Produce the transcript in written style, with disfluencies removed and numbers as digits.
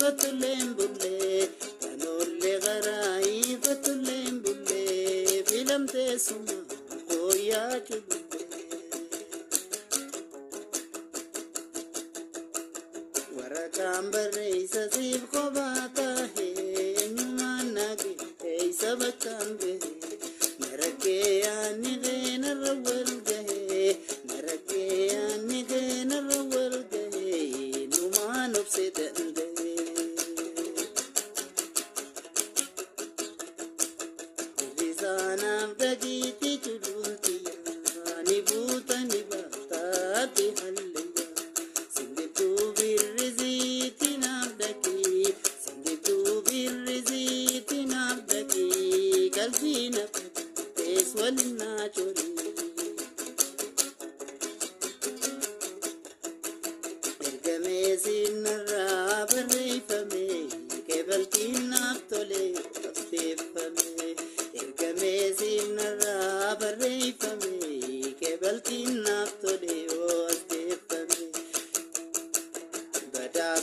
hiifatulleen bullee kanoollee garaa hiifatulleen bullee filamtee suma kooyaa culullee. Waraqaan barreessa siif kophaa tahe eenyumaan nage eessa bakkaan gahe narakkee yaadni keenarra wal gahe narakkee yaadni keenarra wal gahe numaan obse danda'e.